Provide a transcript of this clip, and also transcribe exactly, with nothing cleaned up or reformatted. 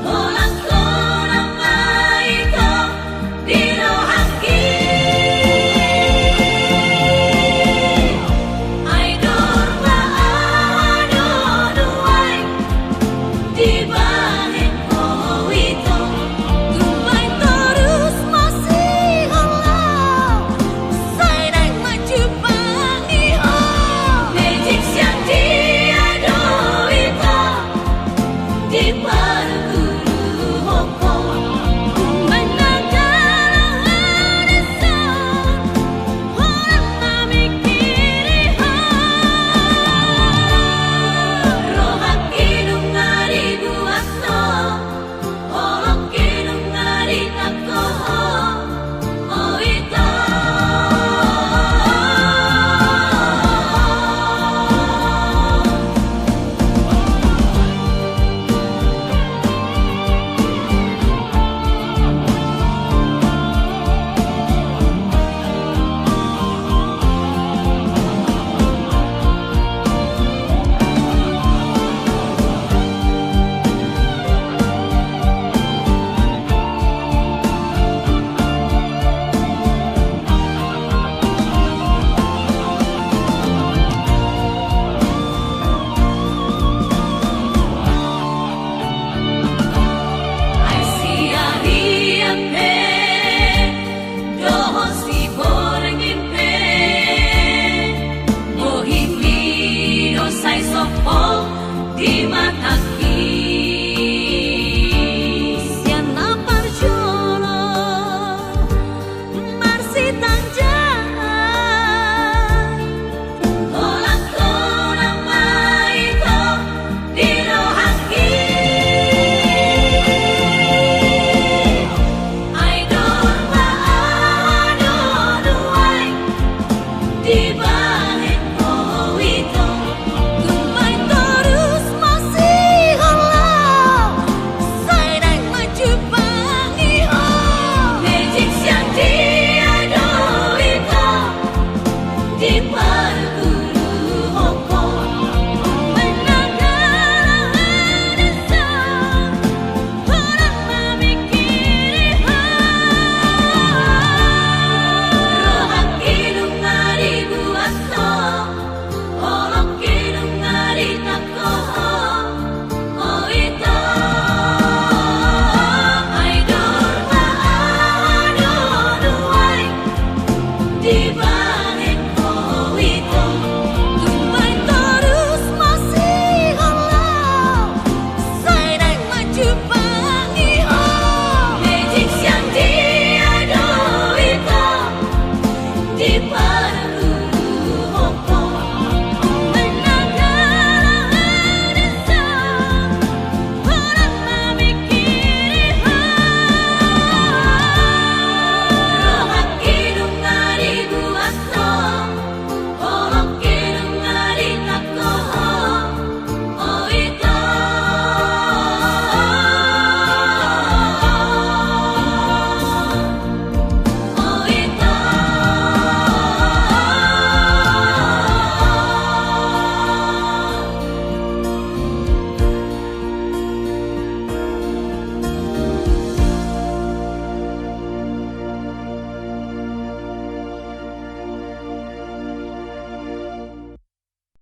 Holan holan ma ito di rohangki. Ai dor ma aha do nuaeng dibahen ho ito. Tumbai torus masihol ho. Sai naeng manjumpangi ho. Mejek sian dia do ito diparguru ho. Umbahen na jala hadesan holan mamingkiri ho. Rohangki nunga dibuat ho. Holongki nunga ditangko ho, o ito. Ai siahian pe dohot siborngin pe, bohimi do sai sompol di matangku.